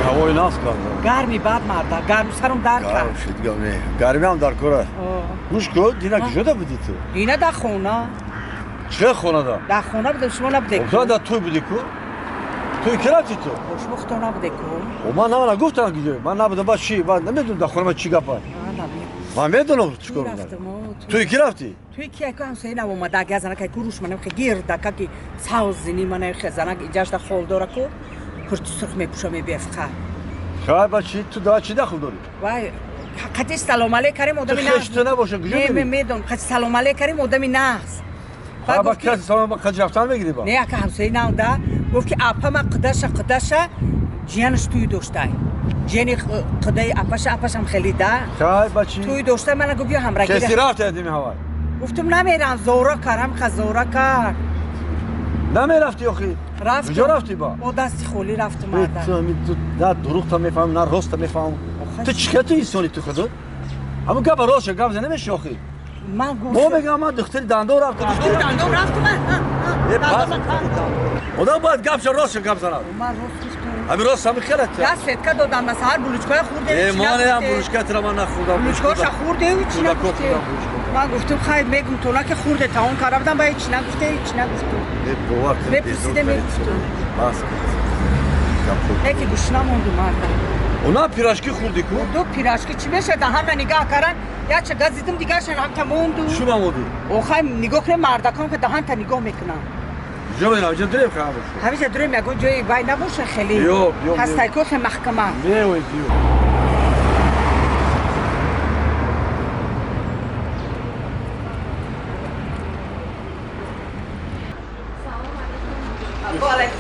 Ҳавои нағз карда. Гарми бад марда, гарми сарам дар кард. Гарми ҳам дар кора. Гӯш кун, дина куҷода будӣ ту? Дина дар хона. Чӣ хонада? Дар хона будам, шумо набудед. Ту дар тӯй будӣ ку? Тӯй ки рафтӣ ту? Шумо худтон набудед ку? Ман намана гуфтам куҷо. Ман набудам, баъд чӣ? Ман намедонам дар хона ман чӣ гап аст. Ман медонам чӣ кор будам. Тӯй ки рафтӣ? Тӯй ки яко ҳамсоя навомада, агар занака ку рӯш манам хе гирдака ки савзини мана хе занак иҷашда хол дора ку курти сурх мепӯша мебефқа. Хай ба чӣ ту да чӣ дахл дорӣ? Вай қати салом алейк карим одами нағз. Ту хеш набоша куҷо мери? Не, медонам. Қати салом алейк карим одами нағз. Ба каси салом қати рафтан мегирӣ ба? Не, яка ҳамсоя нав да гуфт ки апа ма қидаша қидаша ҷиянаш тӯй доштай. Ҷияни қидаи апаша апашам хеле да. Хай ба чӣ? Тӯй доштай мана гуфт биё ҳамрагӣ. Каси рафта дими ҳавай? Гуфтум намерам, зора карам ха зора кар. Намерафтӣ охи? Рафтам. Куҷо рафтӣ ба? Бо дасти холӣ рафтум марда. Ту на дурӯғта мефаҳмам, на ростта мефаҳмам. Ту чӣ хел ту инсони ту худо? Ҳамун гапа ростша гап зада намеши охи? Ман гуфтам. Мо мегам ман духтари дандон рафтам. Духтари дандон рафтум. Одам бояд гапша ростша гап занад. Ман рост гуфтум. Ҳамин рост ҳамин хел аст. Я сетка додам, на саҳар булучкоя хӯрдем. Э, ман ҳам булучка тира ман нахӯрдам. Булучкоша хӯрдем, чӣ нагуфтем? Ман гуфтум хайр мегум то на ки хӯрде таом карда будам, ба ҳеч нагуфте, ҳеч нагуфтум. Э, бовар кун. Мепурсиде мегуфтум. Бас. Не ки гушна мондум марда. Она пирожки хӯрдӣ ку? Ду пирожки чӣ мешавад? Даҳанма нигаҳ каран, яча газидим дигаршан ҳамта монду. Чӣ мамондӣ? Охай нигоҳ кунем мардакон ки даҳанта нигоҳ мекунам. Ҷо медонам, ҷо дурем хай боша. Ҳамиҷа дурем ягон ҷои вай набоша хеле. Ё, ё. Ҳастайко хе маҳкама. Меои биё.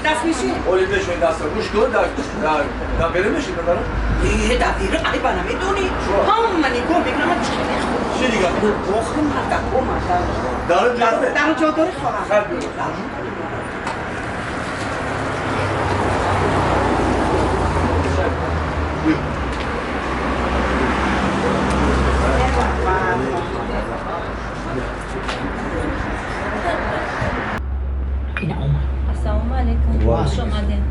Даст меши? Оли мешои даста гӯш кун, дар берун меши бадарам? Э, дар берун айба намедонӣ. Ҳама нигоҳ мекунам, ман чӣ мехӯрам. Чӣ дигар? Охи мардако марда. Дарун ҷо дорӣ? Дарун ҷо дорӣ хоҳам. Хай биё. Ина омад. Ассалому алайкум. Хуш омадед.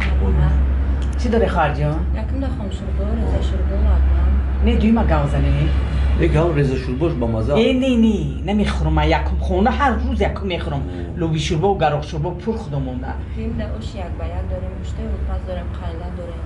Чӣ дорӣ хоҳар ҷон? Якум дахом шурбо, реза шурбо лагман. Не дуюма гавзане. Э, гав реза шурбош ба маза. Э, не, не, намехӯрам ман якум хона ҳар рӯз якум мехӯрам. Луби шурбо, гароқ шурбо пур худо монда. Дим да ош як ба як дорем, гӯштаи упаз дорем, қайла дорем.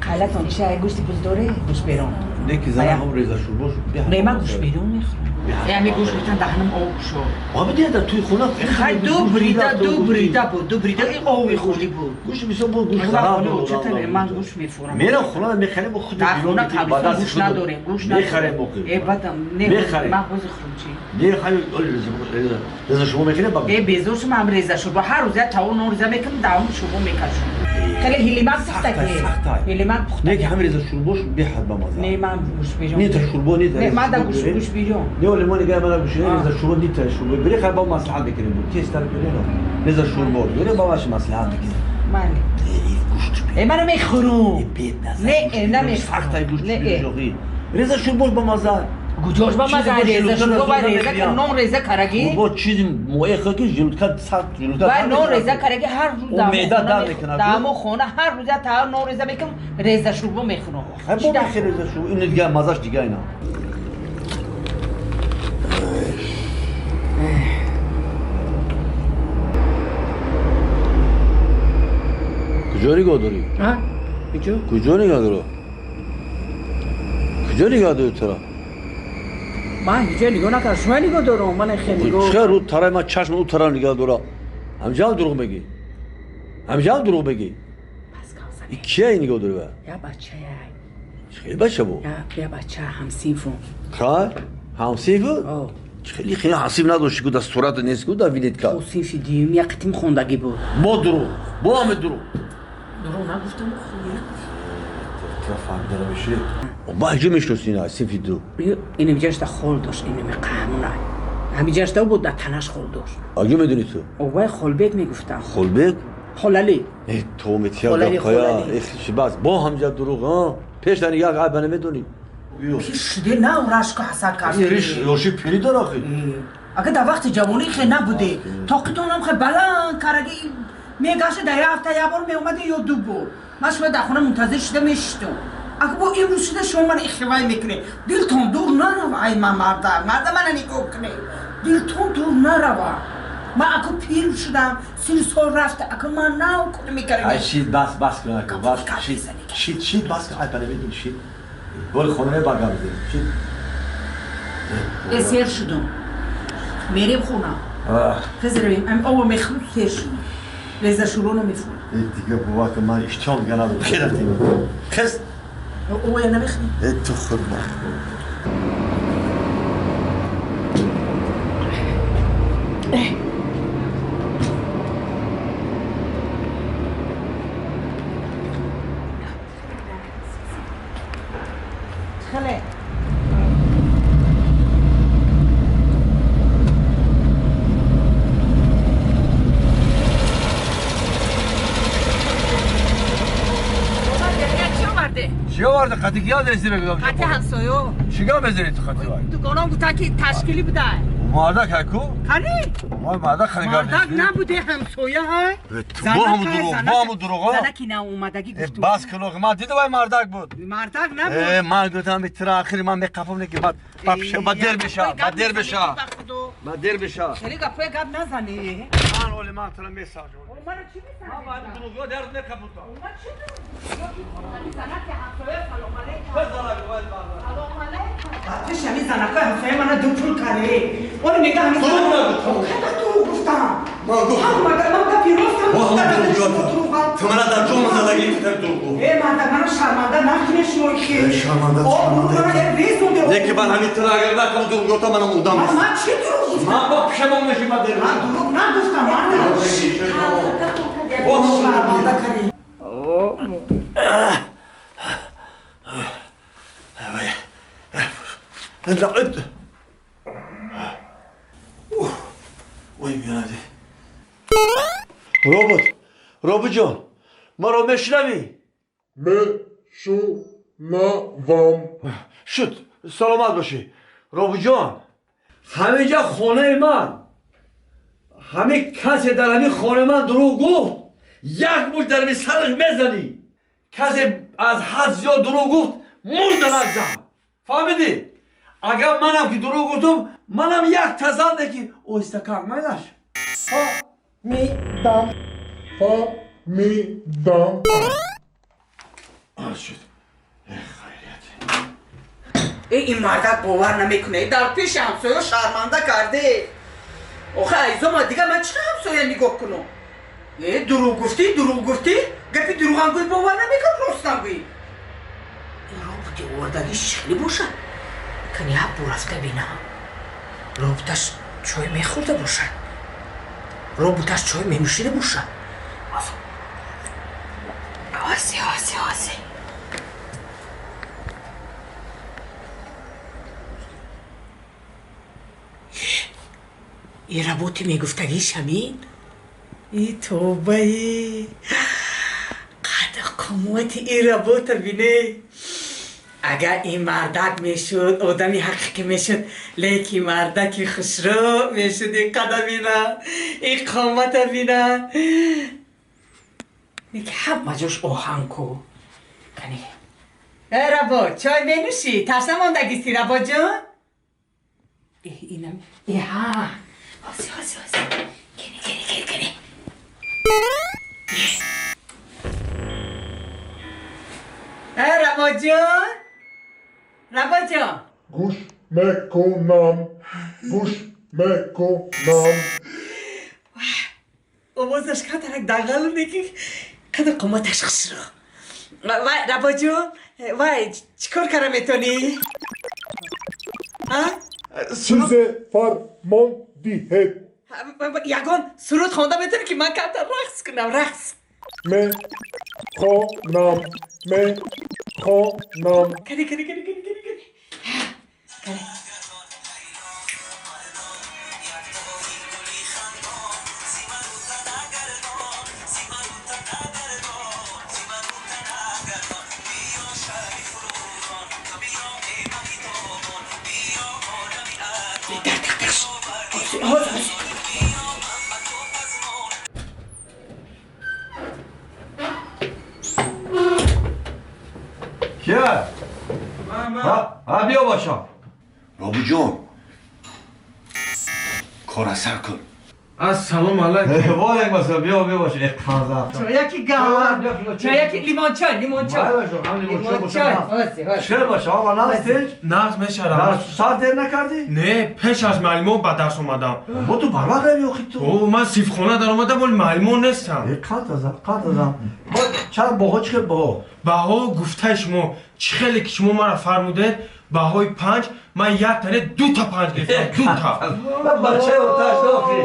Қайлатон чи? Гӯшти буз дорӣ? Гӯшт берон. Не ки зана ҳам реза шурбош. Не, ман гӯшт берон мехӯрам. Яъне гӯшт битан даҳанам об шуд. Об дида туй хона. Хай ду брида, ду брида буд, ду брида ин оби хӯрдӣ буд. Гӯшт бисёр буд, гӯшт хароб буд. Чатар ман гӯшт мефурам. Мерам хона мехарем бо худ. Дар хона қабристон гӯшт надорем, гӯшт надорем. Мехарем боқӣ. Э, бадам, не, мехарем. Ман ҳозир хӯрам чӣ? Не, хай реза шурбо мехарем ба. Э, безор шум ҳам реза шурбо. Ҳар рӯз як тао нон реза мекунам, даҳон шурбо мекашам. Хеле ҳилимак пухта ки. Ҳилимак пухта. Не ки ҳам реза шурбош беҳад ба маза. Не, ман гӯшт берон. Не та шурбо, не та. Не, ман да гӯшт берон. Не, оли мо нигоҳ мана гӯшт реза шурбо, не та шурбо. Бире хай ба маслиҳат мекунем. Тезтар бире. Реза шурбо. Бире ба ваш маслиҳат мекунем. Ман. Гӯшт. Э, ман мехӯрам. Не, Не, намехӯрам. Сахтай гӯшт Не, э. Реза шурбош ба маза. Гуҷош ба маза реза шурбо ва реза ка нон реза караги. Бо чизи моеъ ки желудка сахт желудка. Ва нон реза караги ҳар рӯз дар меъда дард мекунад. Дамо хона ҳар рӯз та нон реза мекунам, реза шурбо мехӯрам. Хай бо мехӯри реза шурбо, ин дигар мазаш дигар ина. Куҷо нигоҳ дорӣ? А? Куҷо? Куҷо нигоҳ дорӣ? Куҷо нигоҳ дорӣ туро? Ман ҳеҷ нигоҳ накардам. Шумо нигоҳ дорам, ман хеле нигоҳ. Чӣ рӯ тарай ман чашм ӯ тараф нигоҳ дорам. Ҳамҷа дурӯғ мегӣ. Ҳамҷа дурӯғ мегӣ. Пас гавзане. И кия нигоҳ дорӣ ба? Я бачая. Хеле бача бу? Я бача ҳамсинфу. Хай? Ҳамсинфу? О. Хеле хеле ҳамсинф надошти ку дар сурат нест ку дар вилетка. О, синфи дуюм як қитим хондагӣ буд. Бо дурӯғ. Бо ҳаме дурӯғ. Дурӯғ нагуфтам хуя. Тра фаҳмида намешӣ. Ба ҳеҷо мешиносӣ ина синфи ду? Ин ҳамиҷашта хол дошт, ин ҳами қаҳмона. Ҳамиҷашта буд, дар танаш хол дошт. Аҷо медонӣ ту? Овай Холбек мегуфтам. Холбек? Холали. Э, то метия гапая. Э, чӣ бас, бо ҳамҷа дурӯғ, а? Пеш дар як айба намедонӣ. Пир шуде на рашку ҳасад кард. Ин риш ёши пири дор охи. Агар дар вақти ҷавонӣ хе набуде, тоқитонам хе баланд караги Мегашт дар як ҳафта як бор меомади ё ду бор. Ман шумо дар хона мунтазир шуда мешиштам. Аку бо имрӯз шуда шумо мана ихивай мекунед. Дилтон дур нарава, ай ман мардак, марда мана нигоҳ кунед. Дилтон дур нарава. Ман аку пир шудам, 30 сол рафта, аку ман нав кор мекардам. Ай шид, бас бас кун аку, бас шид. Шид, шид бас кун, ай пана медун шид. Бол хона ба гап зад. Шид. Сер шудам. Мерем хона. Хизрем, ам ово мехру сер шудам. Леза шуро намефурам. Дига бува ки ман иштиҳом дига надорам. Хел рафтем. Хез. Оя намехӯри? Ту худ нахӯр. Хеле. چی آورده؟ قطعی کیا درستی بگم؟ قطعی همسایه. چیکار بذاری تو قطعی وای؟ دوکانم گفت که تشکیلی بوده. مردک هکو؟ خری؟ ما مردک خریدار مردک نبوده همسایه های. با هم دروغ، با هم دروغ. زنکی نه اومدگی گفت. بس کن من دیدم وای مردک بود. مردک نبود. من گفتم به تر آخری من میقفم نه که بعد بعد دیر بشه، بعد دیر بشه. بعد دیر بشه. خیلی گپای گپ نزنی. من اول من تر میساجم. من چی میساجم؟ من دروغ درد نکپوتا. من چی دروغ؟ زنک همسایه سلام علیکم. سلام علیکم. پیش همین زنکای همسایه من دو پول کرده. اون میگه همین دروغ نگو. خیلی دروغ گفتم. من گفتم. من پیروزم گفتم. تو من در جوم زندگی کردم دروغ گفت. ای من شرمنده نکنه شما که. شرمنده شرمنده. نه که من همین تر اگر نکنم دروغ گفتم منم اودم. من چی دروغ گفتم؟ من با پشیمون میشم من دروغ. من دروغ نگفتم من. شرمنده کردی. لعبت. وای میادی. روبوت، روبوت جان، ما رو میشنوی؟ میشنوم. شد، سلامت باشی. روبوت جان، همه جا خونه من، همه کسی در همین خونه من دروغ گفت، یک مش در سرش میزنی. کسی از حد زیاد دروغ گفت، مش در زن. فهمیدی؟ اگر منم که دروغ گفتم، منم یک تزنده که او استکاک میداش. فهمیدم. فهمیدم. آه شد. خیریت. این مردک باور نمیکنه. در پیش همسایه شرمنده کرده. آخه عزیزم دیگه من چرا همسایه نگاه کنم؟ دروغ گفتی، دروغ گفتی؟ گپی دروغم گوی باور نمیکنم راستم گوی. این رابطه آوردگیش خیلی باشه. کنی حب رفته بینم. رابطش چای میخورده باشد. رابطش چای مینوشیده باشد. آسی آسی آسی. این رباتی میگفتگیش همین؟ ای توبه ای قد قامت این رباط بینه. اگر این مردک میشد آدمی حقیقی میشد، لیکن مردکی خوشرو میشد. این قدم بینه، این قامت بینه، میگه حب مجوش آهنگ کو کنی. ای ربا چای مینوشی؟ ترسم ماندگیستی ربا جان؟ اینم ای ها آسی آسی آسی کنی کنی کنی کنی. ای ربا جان، ربا جان گوش میکنم، گوش میکنم. آوازش کترک دغل میگی قد قامتش خسرو. وای ربا جان، وای چیکار کردم میتونی؟ ها؟ چیز فرمان دیهد. یگان سرود خوانده میتونی که من کمتر رقص کنم؟ رقص میخوانم، میخوانم. کنی کنی کنی کنی کنی کنی. Кия? Ҳа, биё бачам. Робиҷон. Кора сар кун. Ассалому алайкум. Ва алайкум ассалом. Биё, биё бача. Э, қанза. Яки гава. Чой яки лимон чой, лимон чой. Лимон чой. Чӣ бача, ова настеж? Нағз мешарам. Сар дер накардӣ? Не, пеш аз муаллимон ба дарс омадам. Бо ту барвақт рави охи ту. О, ман синфхона даромадам, вале муаллимон нестам. Э, қанд азам, қанд азам. Бо чанд баҳо чӣ хел баҳо? Баҳо гуфтаи шумо, чӣ хеле ки шумо маро фармудед, баҳои 5, ман як тане 2 та 5 гирифтам, 2 та. Ман бачаи оташ охи.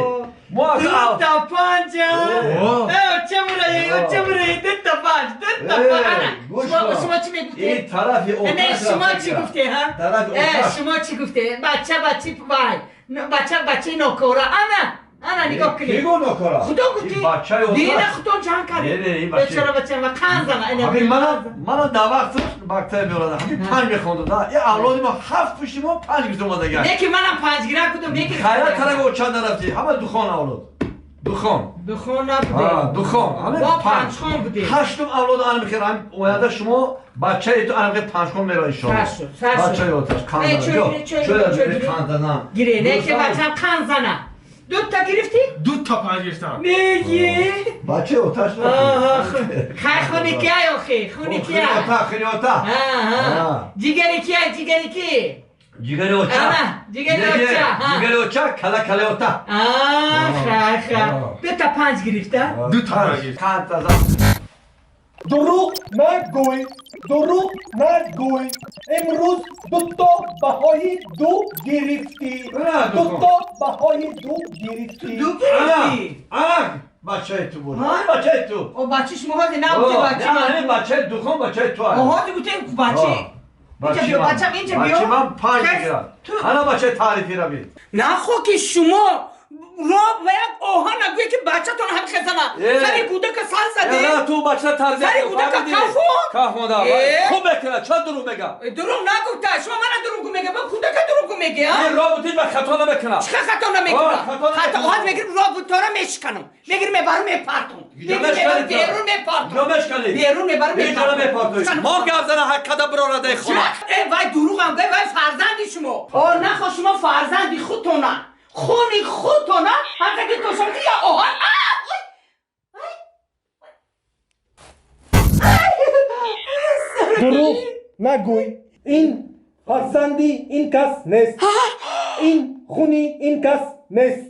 Мо аз 2 та 5. О. Э, оча мураи, оча мураи, 2 та 5, 2 та 5. Э, гӯш Шумо кун. шумо чӣ мегуфтед? Ин тарафи Не, оташ шумо рафта чӣ гирад. гуфте, ҳа? Тарафи Э, оташ. шумо чӣ гуфте? Бача бачи вай. Бача бачи нокора. Ана, ана нигоҳ Ки кунед. гуфт нокора? Худо гуфти. Ин бачаи оташ. Дина худон ҷанг Не, не, кардед. ин бача- Бечора бача ма қанд зана. Ина Ҳамин мана дар вақт мактаб меорадам. Ҳамин 5 мехондам. Да. Ин авлоди мо ҳафт пушти мо 5 гирифта омадаган. Не ки манам 5 гира будам, не ки Хайрат тарафи оча нарафтӣ. Ҳама духон авлод. Духон. Духон А, набуде. духон. Ҳама Бо 5. панҷхон будем. Ҳаштум авлод ана мехер ҳам оянда шумо бачаи ту ана мехер панҷхон меро иншоалло. Сар шуд, сар шуд. Бачаи оташ қанд. Э, чой гире, чой гире, чой гире. Қанд занам. Гире, не ки бачам қанд зана. 2 та гирифтӣ? 2 та 5 гирифтам. Неги. Бачаи оташ. Хай хуни кия охи, хуни кия. Хуни ота, хуни ота. Ҳа, ҷигари кия, ҷигари ки? Ҷигари оча. Ана, ҷигари оча, ҳа. Ҷигари оча, кала калаи ота. Хай, хай. 2 та 5 гирифта? 2 та 5 гирифтам. Қанд азам. Дурӯғ нагӯй, дурӯғ нагӯй. Имрӯз 2 то баҳои 2 гирифтӣ. На, духон. 2 то баҳои 2 гирифтӣ. 2 Ана, гирифтӣ? ана бачаи ту буд. Ҳа? Бачаи ту. О, бачи шумо ҳозир набуде бачи Не, ман. ҳамин бачаи духон бачаи ту аст. О, ҳозир гуфтем бачи. Инҷа биё, бачам, инҷа биё. Бачи ман 5 Кас- мегирад. ту- Ана бачаи таърифи раби. Нахо ки шумо ро ва як оҳана гӯе ки бачатон ҳам хезана. Э. Сари кӯдака сал заде. На, ту бача тарбия Сари кӯдака кафон. Кафонда. Э. Хуб мекунад, ча дурӯғ мега? Дурӯғ нагуфта. Шумо мана дурӯғ мега, ба кӯдака дурӯғ мега, а? Ин роботи ба хато намекунад. Чӣ хато намекунад? О, хато Хато намекунад. ҳозир мегирим роботора мешиканам. Мегирим мебарам мепартум. Иҷо Мегирим мешканӣ мебарам ту. берун мепартум. Иҷо мешканӣ. Берун мебарам Иҷо мепартум. Мо гап зана ҳаққада биронадаи хона. Э, вай дурӯғам, вай вай фарзанди шумо. О, нахо шумо фарзанди худтона. Хуни худтона, ҳамта ки тошам ки я оҳан. А, ой! Ай! Дурӯғ нагӯй. Ин фарзанди ин кас нест. Ин хуни ин кас нест.